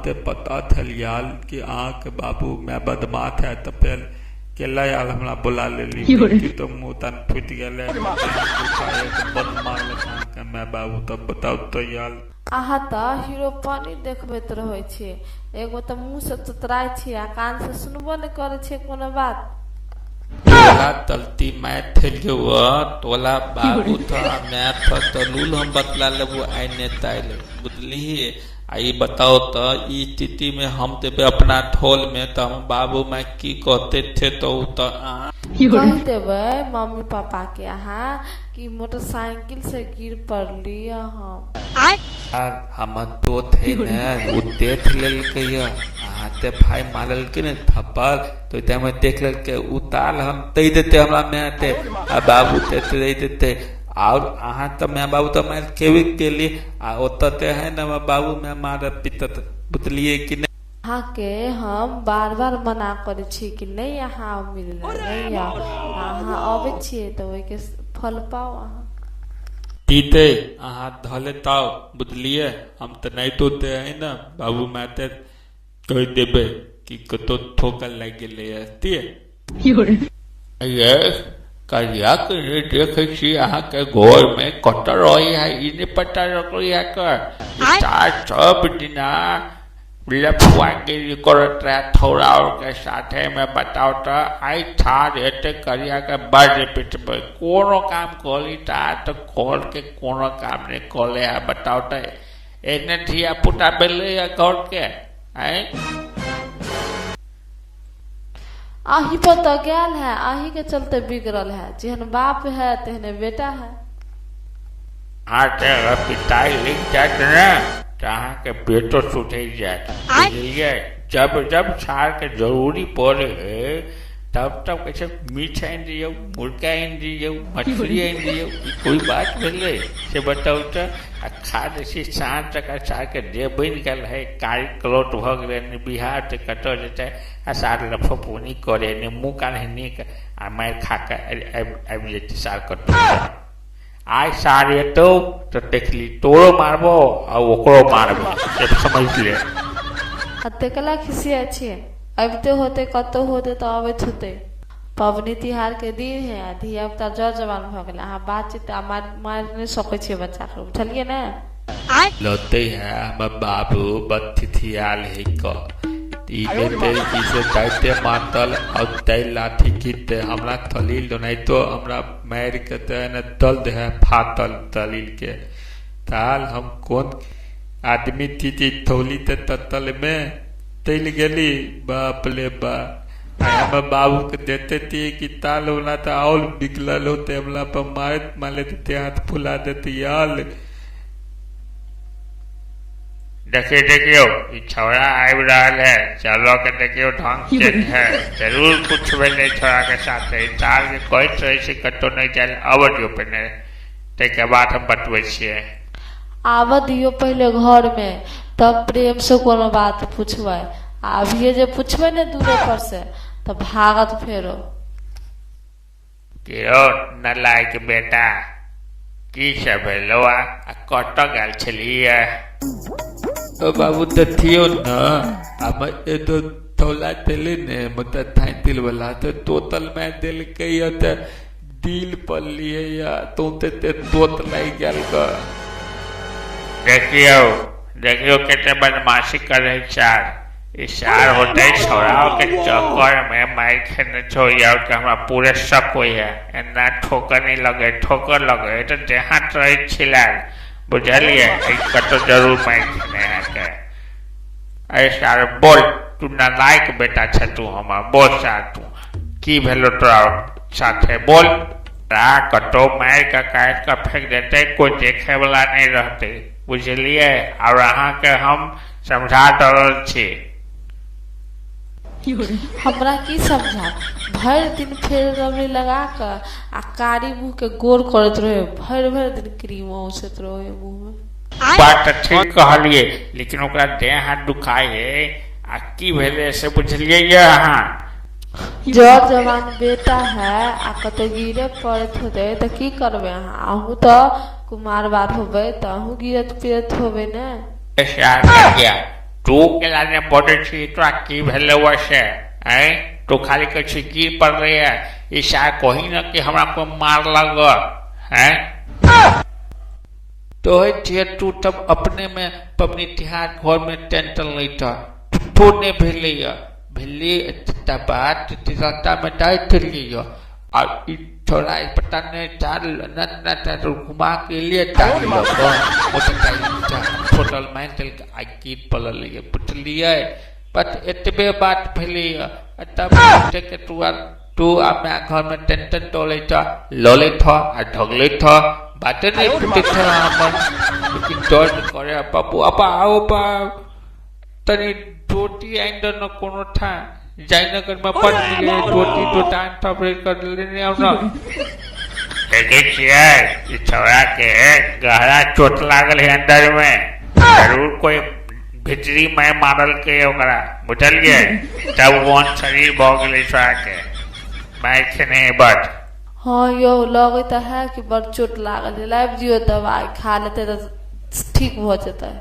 ते पता थलियाल कि अहाँके बाबू माय बदमाश है तऽ फेर केला आयल हमरा बोला लेली कि तो मुँह तान फूटि गेलै बद मारलक अहाँके माय बाबू। तब बताउ तऽ याल। अहाँ तऽ हीरोपनी देखबैत रहै छियै, एगो तऽ मुँह से तोतराइ छियै आ कान से सुनबो नहि करै छियै कोनो बात। तोला तलती मैं थेलियो तोला बाबू था मैं था तलूल हम बतला लेबो आइ ने ताइल बुझलिही। आ ई बताओ तऽ ई स्थिति में हम देबै अपना ठोल में तऽ हम बाबू मैं की कहते थे तो उ तऽ अहाँ कहि देबै मम्मी पापा के अहाँ कि मोटरसाइकिल से गिर पड़ली हम। यार हमर दोस्त है ने उ देख लेलकै ये हाथे भाई मारलकै ने थप्पड़ तो ओहि टाइम में देख लेलकै उ ताल हम दे देते हमरा मायते आ बाबू ते दे देते। और अहाँ तऽ माय बाबू तऽ मारि खेबे केली आ ओतऽ ते है ने हमर बाबू माय मारत पीटत बुझलियै कि नहि। अहाँके हम बार बार मना करै छी कि नहि अहाँ आउ मिलै लए, नहि आउ। अहाँ अबै छियै तऽ ओहिके फल पाउ अहाँ। पीते अहाँ धऽ लेताउ बुझलियै हम तऽ नहि तोते है ने बाबू मायते कहि देबै कि कतौ ठोकर लागि गेलै हँ। ये कहिया के नहि देखै छी अहाँके घर में कतऽ रहै है ई नहि पता लगलै है कर सब दिना लफुआगिरी करत रहे थोड़ा और के साथे में। बताओ तऽ आइ ठाढ़ हेतै करिया के बड़ पिटबै कोनो काम करी ता तऽ घर के कोनो काम नहि कऽ है। बताओ तऽ एहने धिया पुता भेलै है घर के आँय। अहीं पर तऽ गेल है, अहीं के चलते बिगड़ल है। जेहन बाप है तेहने बेटा है। अहाँके अगर पिटाइ लागि जायत ने तऽ अहाँके बेटो सुधरि जायत बुझलियै। जब जब सारके जरूरी पड़ै है तब तब कहै छै मीट आनि दियौ, मुर्गा आनि दियौ, मछली आनि दियौ। ई कोइ बात भेलै से बताउ तऽ। आ खा दै छी साँझ तक सारके देह बनि गेल है, कारी कलौट भऽ गेलै, ने बिहार तऽ कतऽ जेतै आ सार लफपूनी करे ने मुँह कान है नीक आ मारि खा कऽ आबि जेतै सार कतौ। आइ सार एतौ तऽ देखली तोरो मारबो आ ओकरो मारबो से समझ ले। एते कला खिसियाइ छियै? अबिते होतै कतौ होतै तऽ अबैत होतै। पबनी तिहार के दिन है आ धिया पुता जर जवान भऽ गेलै। अहाँ बातचीत आ मारि नहि सकै छियै बच्चाके, बुझलियै ने। लौते है हमर बाबू बड़ थिथियाल है क ई लेते कि से जाइते मातल और तै लाठी खींचते हमरा थलील दोनाइतो हमरा मारि के ते ने दल दे है फाटल दलील के ताल हम कोन आदमी थी थी थौली ते ततल में तैल गेली बाप ले बा। हमर बाबू के देते थी कि ताल होला तऽ और बिगड़ल होते हमरा पर मारैत मारैत हाथ फुला देते याल। देखियौ देखियौ ई छौड़ा आबि रहल है, चलो के देखियौ ढंग से है जरूर कुछ भेलै छौड़ा के साथे। साल के कहैत रहै छै कतौ नहि जाय अबै दियौ पहिने, ताहिके बाद हम बतबै छियै। आबऽ दियौ पहिले घर में तब प्रेम से कोनो बात पुछबै। आ अभिये जे पुछबै ने दूरे पर से तऽ भागत फेरो। कि रौ नालायक बेटा की सब भेलौ आ कतऽ गेल छलियै? तो बाबू देखियौ न हमर एतो थौला देले ने मोटरसाइकिल वाला तऽ तोतल मारि देलकै या तऽ दिल पर लिए या तोते ते तोत लागि गेल क। देखियौ देखियौ कते बदमाशी करै सार। ई सार होतै छौड़ा के चक्कर में मारि खेने छौ यार के हमरा पूरे शक होइ है। एना ठोकर नहि लगे, ठोकर लगे तऽ देह हाथ रहै छिलायल बुझलियै। ई कतौ जरूर मारि खेने हेतै। अरे सार बोल, तू नालायक बेटा छ तू हमर, बोल सार तू की भेलो तोरा साथे बोल। कतौ मारि कऽ काटि कऽ फेंक देतै कोइ देखे वाला नहि रहतै बुझलियै। आओर अहाँके हम समझा रहल छी। हमरा की समझायब? भरि दिन फेर लवली लगा कऽ आ कारी मुँह के गोर करैत रहे, भरि भरि दिन क्रीम औंसैत रहे मुँह में। बात तऽ ठीक कहलियै लेकिन ओकरा देह हाथ दुखाइ है आ की भेलै से बुझलियै ये अहाँ? जर जवान बेटा है आ कतौ गिरे पड़ैत होतै तऽ की करबै अहाँ? अहूँ तऽ कुमार बार होबै तऽ अहूँ गिरत पिरत होबै ने। सार गया तू केला ने बजै छी, तोरा की भेलौ से? आँय, तू खाली कहै छी गिर पड़लैए। ई सार कही न कि हमरा कोइ मारलक। आँय, कहै छियै तू तब अपने मे पबनी तिहार घर मे टेंशन लैत तो नहि भेलैए। भेलै एतेटा बात, रस्ता मे जाइत छलियै आ ई छोड़ा पता नहि चार न घुमा के एलियै टांग लऽ कऽ मोटरसाइकिल ठोकल मारि देलकै आ गिर पड़लियै, बुझलियै? बस एतबे बात भेलैए। तब के तू आ तू आ माय घर मे टेंशन डलैत छ, ललैत ह आ ढगलैत ह, बाते नहि फुटैत छ हमर। लेकिन दर्द करे बाबू। अब आओ बा, तनी धोती आनि दऽ न कोनो ठाँ। जयनगर में बड मिले धोती, दोकान सब कर लेने आउ न। देखै छियै, ई छौड़ा के गहरा चोट लागल है अंदर में। जरूर कोई भितरी में मारलकै ओकरा, बुझलियै? तब ओहन शरीर भऽ गेलै छौड़ा के। मारि खेने है बड। हँ यौ, लगै तऽ है कि बड़ चोट लागल है। लाबि दियौ दवाइ, खा लेतै तऽ ठीक भऽ जेतै।